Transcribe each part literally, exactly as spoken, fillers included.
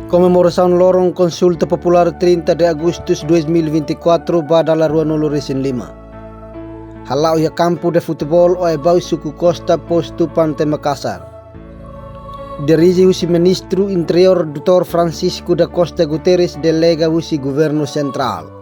Komemorasaun loron Konsulta Populár trinta de Agustus dois mil e vinte e quatro ba dala ruanulu-resin-lima. Hala'o iha kampu de futeból Oebau, suku Costa, postu Pante Makasar. Dirije husi Ministru Interiór, doutór Francisco da Costa Guterres, delega husi Governu Sentrál.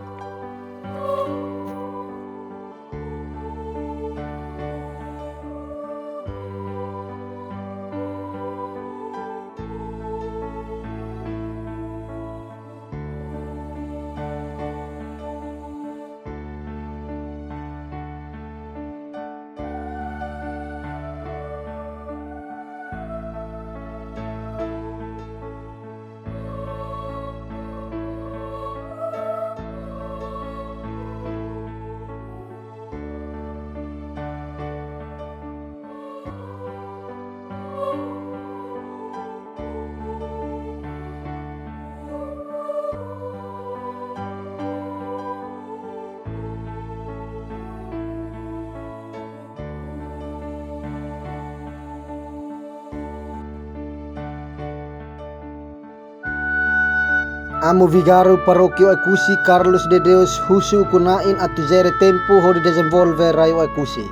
Amu Vigáriu Parókia Oekusi, Carlos de Deus, husu ukun-na'in atu jere tempu hodi dezenvolve rai Oekusi.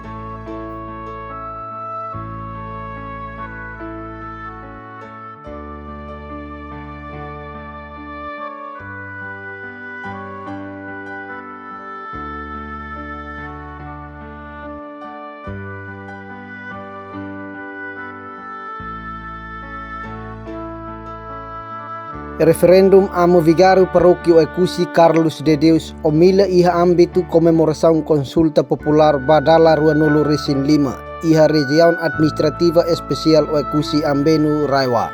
Referendum. Amu Vigáriu Parókia Oekusi, Carlos de Deus, omilia iha ámbitu komemorasaun Konsulta Populár ba dala ruanulu-resin-lima iha Rejiaun Administrativa Espesiál Oekusi Ambenu, RAEOA.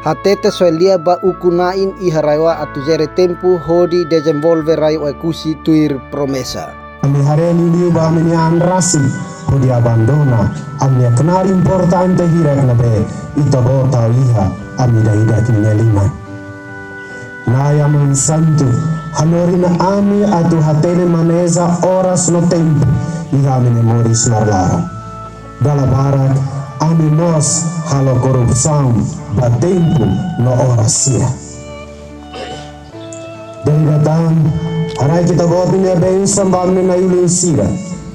Hatete soe lia ba ukun-na'in iha RAEOA atu jere tempu hodi dezenvolve rai Oekusi tuir promesa. Ami haree liuliu ba ami-nia an rasik hodi abandona ami-nia knaar importante hirak ne'ebé Ita-Boot tau iha ami ida-idak ninia liman. Na'i Aman Santu, hanorin ami atu hatene maneja oras no tempu iha ami-nia moris lar-laran. Dala barak ami mós halo korrupsaun ba tempu no oras sira. Dala ida tan, haraik Ita-Boot nia bensaun ba ami-nia na'i-ulun sira,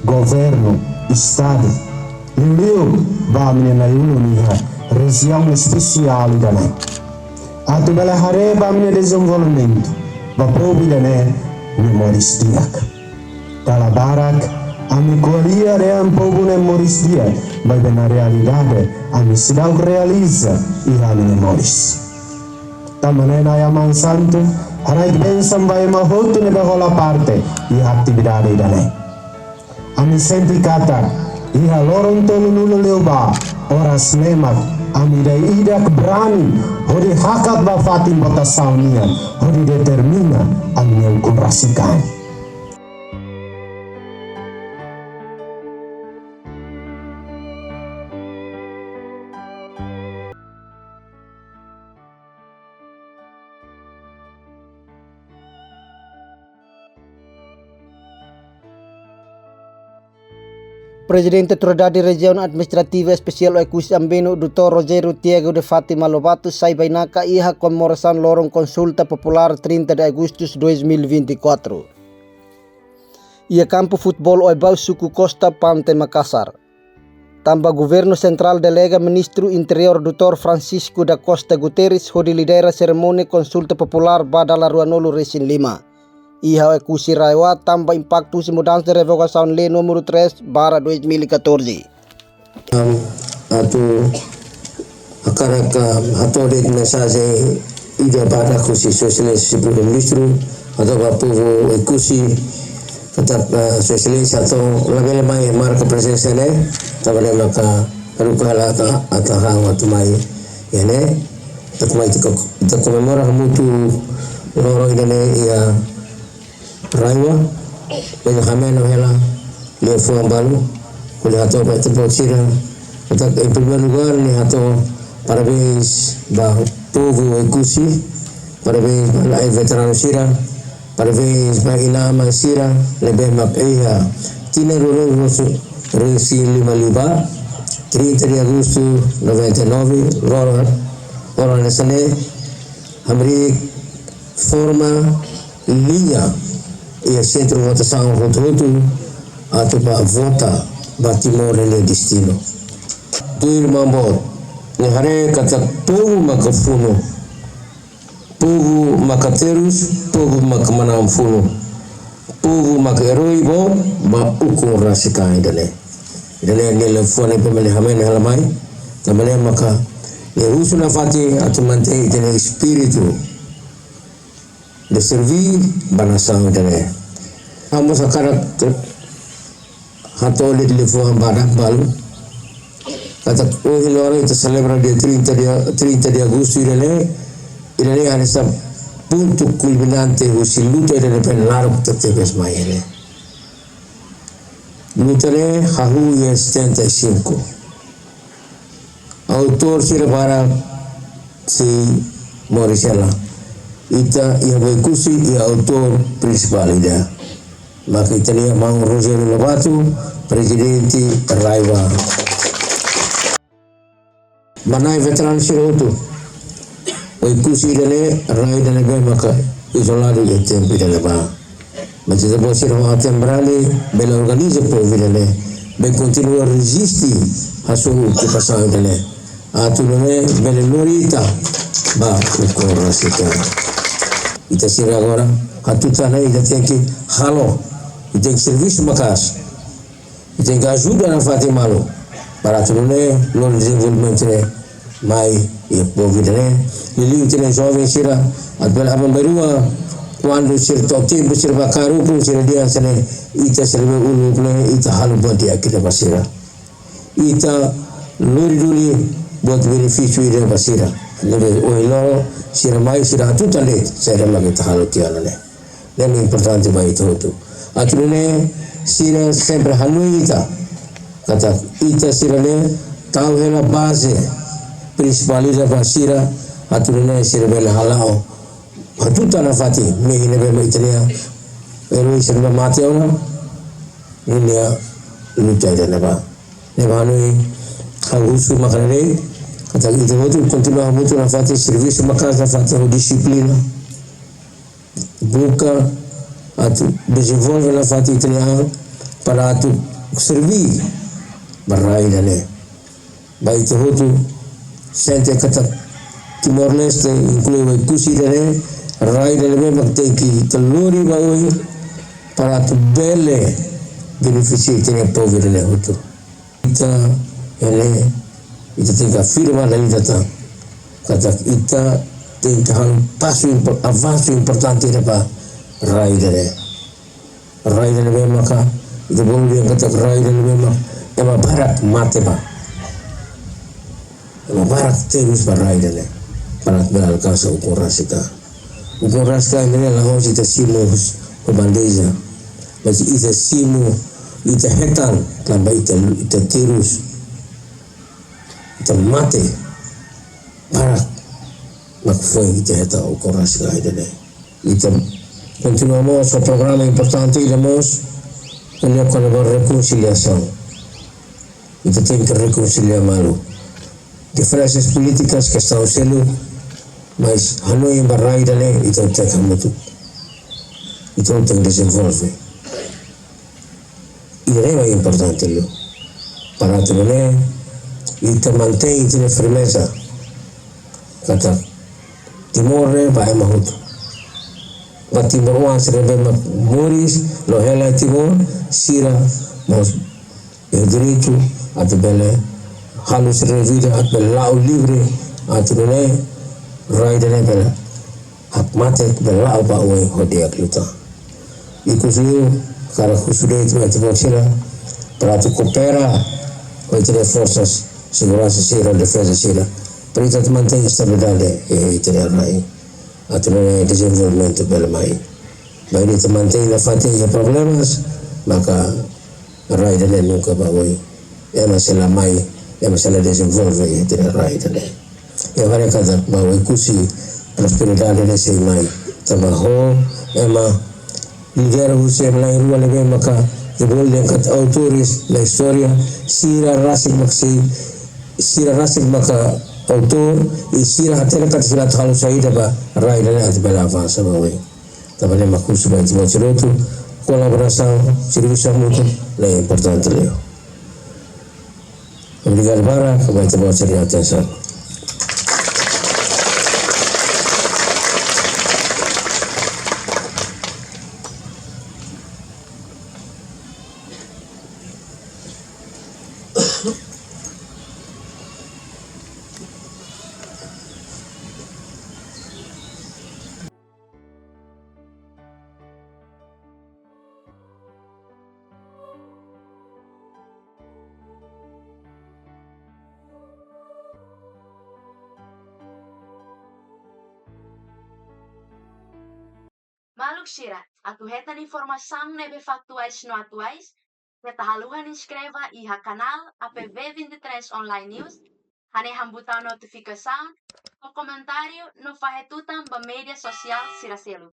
governu, estadu, liuliu ba ami-nia na'i-ulun iha rejiaun espesiál ida-ne'e. Atu bele haree ba ami-nia dezenvolvimentu, ba povu ida-ne'e nia moris di'ak. Dala barak ami ko'alia dehan povu nia moris di'ak, maibé na realidade ami seidauk realiza iha ami-nia moris. Tanba ne'e Na'i Aman Santu, haraik bensaun ba ema hotu ne'ebé hola parte iha atividade ida-ne'e. Ami sente katak iha loron tolunulu liubá, oras ne'e mak ami ida-idak brani hodi hakat ba fatin votasaun nian hodi determina ami-nia ukun rasik an. Prezidente Autoridade Rejiaun Administrativa Espesiál Oekusi Ambenu, doutór Rogério Tiago de Fátima Lobato, sai bainaka iha komemorasaun loron Konsulta Populár trinta de Agustus dois mil e vinte e quatro. Iha kampu futeból Oebau, suku Costa, Pante Makasar. Tanba Governu Sentrál delega Ministru Interiór doutór Francisco da Costa Guterres hodi lidera serimónia Konsulta Populár ba dala ruanulu-resin-lima iha Oekusi, RAEOA, tanba impaktu husi mudansa revogasaun lei númeru três barra dois mil e catorze. Am, atu hakarak hato'o de'it mensajen ida badak husi Sua Exelénsia Primeiru-Ministru, hato'o ba povu Oekusi, katak, eh, Sua Exelénsia atu labele mai marka prezensa ne'e, tanba ne'e maka haruka hela atu, atu ha'u atu mai iha ne'e, atu mai ita ko-, ita komemora hamutuk loron ida-ne'e iha RAEOA, bele hameno hela liafuan balu, hodi hato'o ba ita-boot sira, katak, em primeiru lugár, ne'e hato'o parabéns ba povu Oekusi, parabéns ba la'en veteranu sira, parabéns ba inan-aman sira ne'ebé mak iha tinan ruanulu-resin-lima liubá, trinta de agosto noventa e nove, loron Ora hanesan ne'e, hamriik forma liña iha sentru votasaun hotu-hotu atu bá vota ba Timor nia destinu. Tuir maun boot nia haree katak povu maka funu, povu maka terus, povu maka manán funu, povu maka erói boot ba ukun rasik an ida-ne'e. Ida-ne'e nia liafuan ne'ebé mak nia hameno hela mai, tanba ne'e maka nia husu nafatin atu mantein ita-nia espíritu de servir ba nasaun ida-ne'e. Ha'u mós hakarak hato'o liafuan badak balu katak ohin loron ita selebra dia trinta de, trinta de agostu ida-ne'e, ida-ne'e hanesan pontu kulminante husi luta ida-ne'ebé naruk tebetebes mai ne'e. Luta ne'e hahú iha setenta e cinco. Autór sira barak sei moris hela. Ita iha Oekusi iha autór prinsipál ida. Maka ita-nia maun Rogério Lobato, prezidente rai ba. Ba na'i veteranu sira hotu. Oekusi ida-ne'e rai ida ne'ebé maka izoladu iha tempu ida ne'ebá. Mas ita-boot sira ho aten-brani bele organiza povu ida-ne'e, bele kontinua reziste hasoru okupasaun ida-ne'e. Atu nune'e bele lori ita ba ukun rasik an. Ita sira agora hatutan ne'e ita tenke halo, ita tenke servisu maka'as. Ita tenke ajuda nafatin malu para atu nune'e lori dezenvolvimentu ne'e mai iha povu ida-ne'e. Liuliu ita-nia joven sira, atu bele aban-bainrua, kuandu sira to'o tempu sira bá kaer ukun sira dehan hanesan ne'e, ita sira be uluk ne'e, ita halo buat di'ak ida ba sira. Ita lori duni buat benefísiu ida ba sira. Ne'ebé ohin loron sira mai, sira hatutan de'it saida mak ita halo tiha ona ne'e. Ne'e importante ba ita hotu. Atu nune'e sira sempre hanoin ita katak ita sira ne'e tau hela baze prinsipál ida ba sira, atu nune'e sira bele hala'o, hatutan nafatin mehi ne'ebé mak ita-nia erói sira mate ona, nune'e luta ida-ne'ebá. Ne'ebé hanoin ha'u husu maka ne'e, katak ita hotu kontinua hamutuk nafatin, servisu maka'as nafatin ho dixiplina. Buka atu dezenvolve nafatin ita-nia an para atu serve ba rai ida-ne'e. Ba ita hotu sente katak Timor-Leste, inklui Oekusi ida-ne'e, rai ida ne'ebé mak tenke ita lori ba oin para atu bele benefisia ita-nia povu ida-ne'e hotu. Ita, ne'e, ita tenke afirma dala ida tan katak ita tenke halo pasu impor-, avansu importante ida ba rai ida-ne'e. Rai ida ne'ebé maka ita bolu dehan katak rai ida ne'ebé mak ema barak mate ba, ema barak terus ba rai ida-ne'e para bele alkansa ukun rasik an. Ukun rasik an ne'e la'ós ita simu ho bandeja, mas ita simu, ita hetan tanba ita, ita terus, ita mate barak mak foin ita hetan ukun rasik an ida-ne'e. Ita kontinua mós ho programa importante ida mós, ko'alia kona-ba rekonsiliasaun. Ita tenke rekonsilia malu diferensas polítikas, kestaun seluk, mas hanoin ba rai ida-ne'e ita tenke hamutuk. Ita tenke dezenvolve. Ida-ne'e mak importante liu. Para atu nune'e ita mantein ita-nia firmeza katak Timor ne'e ba ema hotu. Ba timoroan sira ne'ebé mak moris no hela iha Timor, sira mós iha direitu atu bele halo sira-nia vida, atu bele la'o livre, atu nune'e rai ida-ne'e bele hakmatek, bele la'o ba oin ho di'ak liután. Ikusliu, hakarak husu de'it ba ita-boot sira para atu koopera ho ita-nia forsas seguransa sira, defeza sira, para ita atu mantein estabilidade iha ita-nia rai, atu nune'e dezenvolvimentu bele mai. Bainhira ita mantein nafatin iha problemas, maka rai ida-ne'e nunka ba oin. Ema sei la mai, ema sei la dezenvolve iha ita-nia rai ida-ne'e. Ha'u haree katak ba Oekusi prosperidade ne'e sei mai tanba ho ema lidera husi ema na'in-rua ne'ebé maka ita bolu dehan katak autores na istória, sira rasik mak sei, sira rasik maka autór, i sira hatene katak sira atu halo saida ba rai ida-ne'e atu bele avansa ba oin. Tanba ne'e mak husu ba ita-boot sira hotu, kolaborasaun, servisu hamutuk ne'e importante liu. Obrigadu barak ba ita-boot sira-nia atensaun. Maluk sira, atu hetan informasaun ne'ebé faktuais no atuais, keta haluha inskreve iha kanál A P V vinte e três Online News, hanehan butaun notifikasaun, fó komentáriu no fahe tutan ba média sosiál sira seluk.